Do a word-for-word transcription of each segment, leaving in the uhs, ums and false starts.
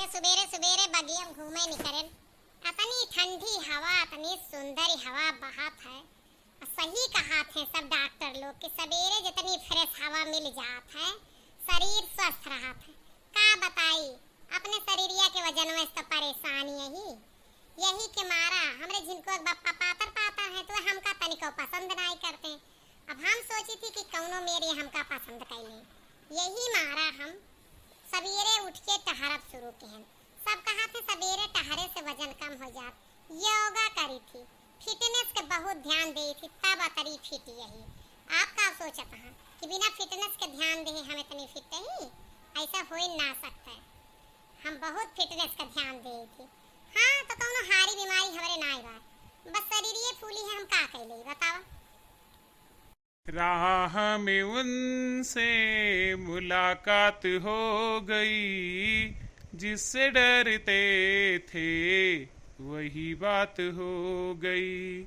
सुबेरे सुबेरे बगिया में घूमे निकरेन। अतनी ठंडी हवा, अतनी सुंदर हवा बहत है। और सही कहात हैं सब डॉक्टर लोग कि सबेरे जितनी फ्रेश हवा मिल जात है, शरीर स्वस्थ रहत है। का बताई, अपने शरीरिया के वजन में तो परेशानी यही, यही के मारा हमरे झिनकुआ के बप्पा पातर पातर हैं, तो हमका तनिको पसंद नाई करते। अब हम सोची थी कि कौनो मेरी हमका पसंद कैले, यही मारा हम सबेरे उठ के टहरब शुरू किहन। सब कहा थे सबेरे टहरे से वजन कम हो जात। योगा करी थी, फिटनेस के बहुत ध्यान दे थी, तब अतरी फिट यही। आप का सोचत हैं कि बिना फिटनेस के ध्यान दे हम इतनी फिट ही? ऐसा हो ही ना सकता है। हम बहुत फिटनेस का ध्यान दे थी। हाँ, तो कौनो हारी बीमारी हमरे ना बा, बस शरीर ये फूली है, हम का कैले बतावा। राह में उनसे मुलाकात हो गई, जिससे डरते थे, वही बात हो गई,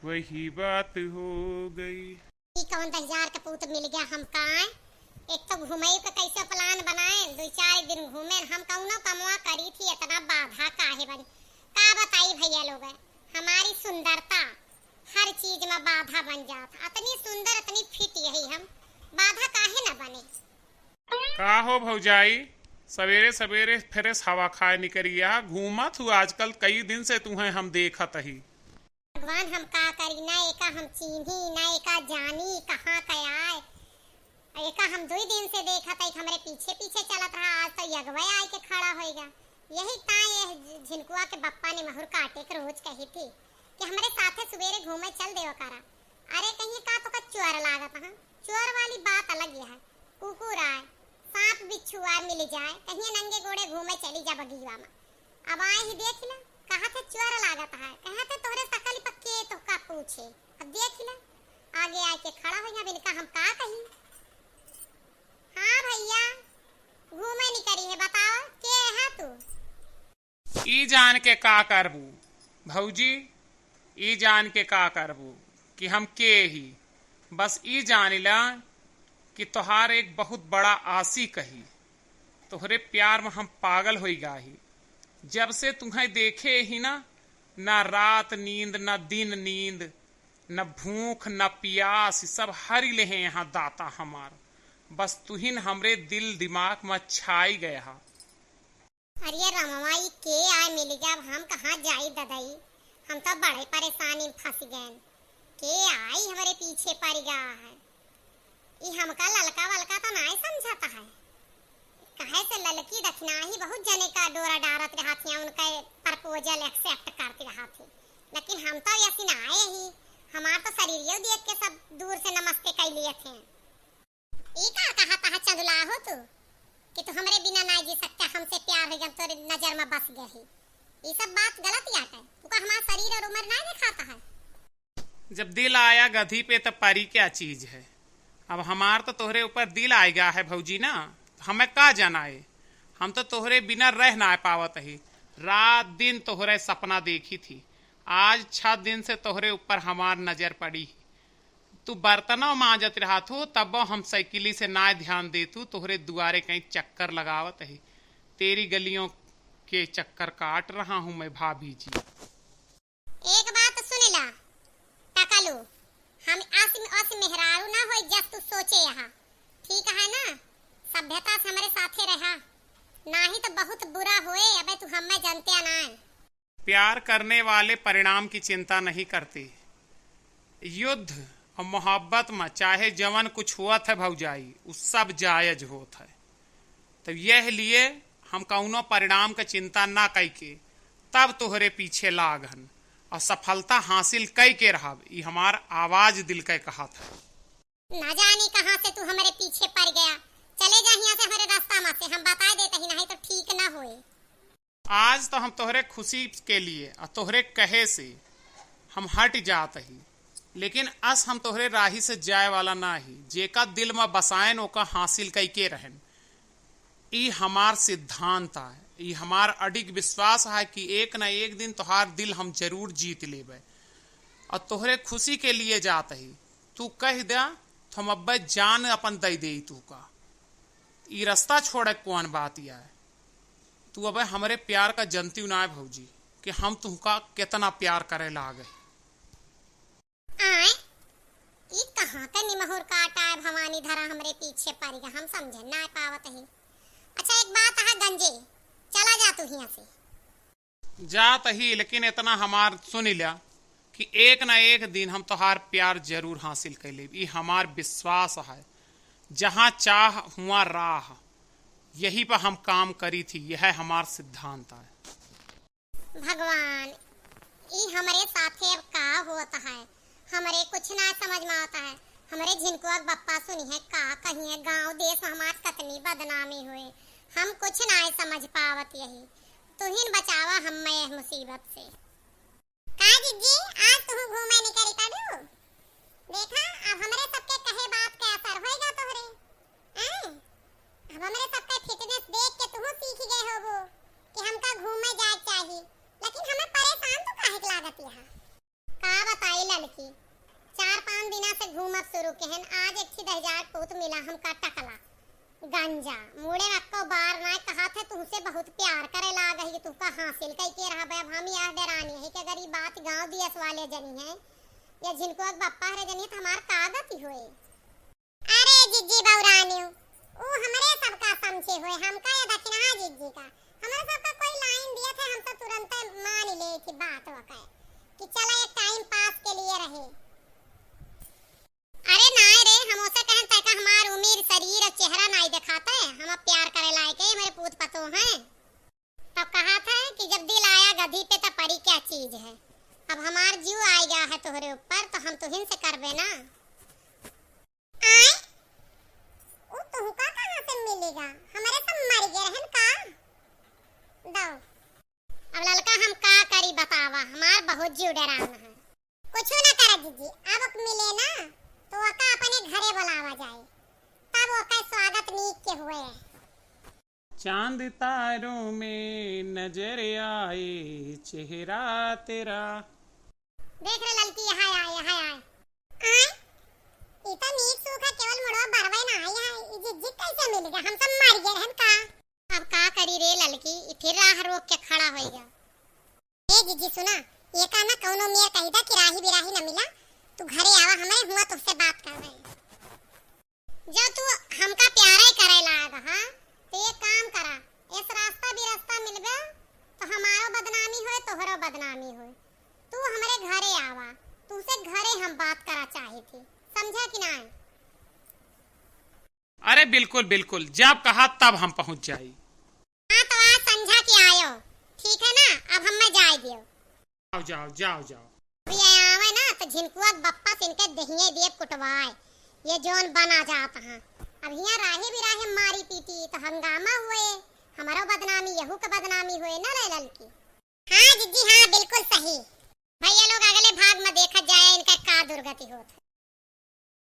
वही बात हो गई। ई कौन दहिजार के पूत मिल गया हमका? एक तो घूमे के कैसे प्लान बनाए, दो चार दिन घूमे, हम कौनो कमवा करी थी, इतना बाधा काहे बनी? का बताई भैया लोग, हमारी सुंदरता हर चीज में बाधा बन जात। अतनी सुंदर, अतनी फिट यही हम, बाधा काहे न बने? का हो भौजाई, सवेरे सवेरे फ्रेश हवा खाए निकरिया, घूमत हु आजकल, कई दिन से तुहें हम देखत ही। भगवान, हम का करी, ना एका हम चीन्ही, ना एका जानी, कहाँ का आए। एका हम दुई दिन से देखत है, हमरे पीछे पीछे चलत रहा, आज तो यगवे आए के खड़ा होइगा। यही ताई ये झिनकुआ के बप्पा ने महुर काटे के रोज कही थी कि हमरे साथे सुबेरे घूमे चल देवा करा। अरे कहिए का तो का चोर लागत, हाँ, चोर वाली बात अलग ही है। कुकुर आए, सांप बिच्छू आए मिल जाए, कहिए नंगे गोड़े घूमे चली जा बगीवा में। अब आए ही देख ले, कहा थे चोर लागत है, कहा थे तोहरे सकल पक्के तो का पूछे। अब देख ले, आगे आए के खड़ा हो, अब इनका हम का कही। हाँ भैया, घूमे निकरी है, बताओ के है तू? ई जान के का करबू भौजी, ई जान के का करबू कि हम के ही? बस ई जानिला कि तोहार एक बहुत बड़ा आशिक ही। तोहरे प्यार में हम पागल होई गा ही। जब से तुम्हें देखे ही ना, ना रात नींद, ना दिन नींद, ना भूख, ना पियास, ई सब हरी लेहे यहाँ दाता हमार। बस तुहिन हमरे दिल दिमाग में छाई गया हा। अरे रमवा, ई के आए मिल गया, अब हम कहाँ जाई ददई, हम तो बड़े परेशानी में फंस गए। के आई हमरे पीछे पड़ गया है। ई हमका ललका वलका तो नाय समझता है, काहे से ललकी दखिनाही बहुत जने का डोरा डारत रहत हैं, उनका प्रपोजल एक्सेप्ट करत रहत हैं, लेकिन हम तो ऐसी ना आए ही। हमार तो शरीरियो देख के सब दूर से नमस्ते कर लिए थे। ई का कहा तहा चंदुला हो तू कि तू हमरे बिना ना जी सकता, हमसे प्यार हो गया, तोरे नजर में बस गए ही। ई सब बात गलत ही आटे। तू का हमार शरीर और उम्र ना दिखाता है? जब दिल आया गधी पे, तब परी क्या चीज है? अब हमार तो तोहरे ऊपर दिल आएगा है भौजी ना, तो हमें का जनाए? हम तो तोहरे बिना रह ना पावत ही। रात दिन तोहरे सपना देखी थी। आज छह दिन से तोहरे ऊपर हमार नजर पड़ी। तू बर्तनों मांजत रहत हो, तबो हम साइकिली से ना ध्यान देत हूँ, तोहरे दुआरे कहीं चक्कर लगावत ही। तेरी गलियों के चक्कर काट रहा हूँ मैं भाभी जी। एक बात सुन ला, टकलू, हम अस, अस मेहरारू ना होई जस तू सोचे यहाँ, ठीक है ना? सभ्यता से हमरे साथे रहा, नाही तो बहुत बुरा होए, अबे तू हमें जनते ना है। प्यार करने वाले परिणाम की चिंता नहीं करते। युद्ध और मोहब्बत में चाहे जवन कुछ होत है भौजाई, उ सब जायज होत है। तो यह लिए हम कौनो परिणाम के चिंता ना कइके तब तोहरे पीछे लाग हन और सफलता हासिल कइके रहब, ई हमार आवाज दिल के कहत है। ना जानी कहाँ से तू हमरे पीछे पड़ गया। चले जा हियाँ से, हमरे रास्ता में से, हम बताए देत ही, नहीं तो ठीक ना होए। आज तो हम तोहरे खुशी के लिए और तोहरे कहे से हम हट जात ही, लेकिन अस हम तोहरे राही से जाए वाला ना ही। जेका दिल में बसाएन, ओका हासिल कइके रहेन। ई हमार सिद्धांत है, ई हमार अडिग विश्वास है कि एक न एक दिन तोहार दिल हम जरूर जीत लेबे। और तोहरे खुशी के लिए जात ही, तू कह द्या तो हम अब्बे जान अपन दे दे तू का। ई रास्ता छोड़े कौन बात या है? तू अबे हमरे प्यार का जनती नाय भौजी कि हम तुहका केतना प्यार करे लागे। आय, ई कहाँ के निमहुर काटा है भवानी धरा हमरे पीछे पड़ गया, हम समझे नाय पावत ही। अच्छा एक बात है गंजे, चला जा तू हियाँ से। जात ही, लेकिन इतना हमार सुन ल्या कि एक ना एक दिन हम तोहार प्यार जरूर हासिल कर लेब, ई हमार विश्वास है। जहाँ चाह हुआ राह, यही पर हम काम करी थी, यह हमार सिद्धांत है। भगवान, ई हमरे साथे अब का होत है? हमरे कुछ ना समझ में आवत है। हमरे झिनकुआ के बप्पा सुनी है, का कही है, गाँव देश में हमार कतनी बदनामी हुए, हम कुछ ना समझ पावत यही। तुहिन बचावा हम्मे एह मुसीबत से। का जिज्जी, आज तुहू घूमे निकल पड़ू? देखा, अब हमरे सबके कहे बात के असर होएगा तोहरे। हैं? अब हमरे सबके fitness देख के तुहू सीख गए होबो कि हमका घूमे जाए चाही, लेकिन हमें परेशान तो काहे के लागत यहाँ? का बताई ललकी, चार पाँच दिना से घूमब शुरू केहन, आज एक ठे दहिजार पूत मिला हमका टकला गंजा, मुड़े अक्को बार नाय कहत है, तुहसे बहुत प्यार करे लाग ही, तुहका हासिल कई के रहबे। अब हम यह डेरानी है कि अगर ई बात गाँव दियस वाले जनी है या झिनकुआ के बप्पा हरे जनी है, तो हमार का गति होए? अरे जिज्जी बौरानी, ऊ हमरे सबका समझे होए, हमका ये दखिनहा जिज्जी का, हमरे सबका कोई line दिए थे, हम तो तुरंत मान ले थी बात वकै कि चला एक time pass के लिए रहे। अरे नाय रे, हम ओसे कहन तय का हमार उमिर, शरीर और चेहरा नाय देखाते, हम अब प्यार करे लायक है, हमरे पूत पतो हैं। तब कहा था कि जब दिल आया गधी पे तब परी क्या चीज है। अब हमार जीव आ गया है तोहरे ऊपर तो हम तुहिन से करबे ना। आय, ऊ तुहका कहाँ से मिलेगा? हमरे सब मर गए रहन का? दो। अब ललका हम का करी बतावा, हमार बहुत जीव डरान है। कुछ ना करा जिज्जी, अब मिले ना तो ओका अपने घरे बुलावा जाए, तब ओका स्वागत नीक के हुए। चांद तारों में नजर आए चेहरा तेरा। देख रे ललकी, यहाँ आए, यहाँ आए। आय, ई तो नीक सूखा केवल मुड़वा बरवे ना आई है, ई जिज्जी कैसे मिल गया? हम सब मर गए रहन का? अब का करी रे ललकी, ई फिर राह रोक के खड़ा होइगा। ए जिज्जी सुना, ये का ना कौनो मेर कही दा कि राही बिराही न मिला, तू घरे आवा, हमरे हुआ तुझसे बात कर रहे हैं। जब तू हमका प्यारे करे लाग, हाँ, तो ये काम करा, इस रास्ता भी रास्ता मिलबे, तो हमारो बदनामी होए, तोहरो बदनामी होए। तू हमरे घरे आवा, तुझसे घरे हम बात करा चाही थी, समझा कि नाय? अरे बिल्कुल, बिल्कुल, जब कहा तब हम पहुँच जाई। हाँ, तो आज संझा के आयो, ठीक है ना? अब हमें जाए दियो। जाओ, जाओ, जाओ, जाओ। अब ये आवे ना, तो झिनकुआ के बप्पा से इनके दहिये दिए कुटवाए। ये जौन बना जात हैं। अब हियाँ राही बिराही मारी पीटी, तो हंगामा हुए, हमारो बदनामी, यहू के बदनामी हुए, ना ले ललकी। हाँ जिज्जी, हाँ, बिल्कुल सही। भैया लोग, अगले भाग में देखा जाए इनका का दुर्गति होत है।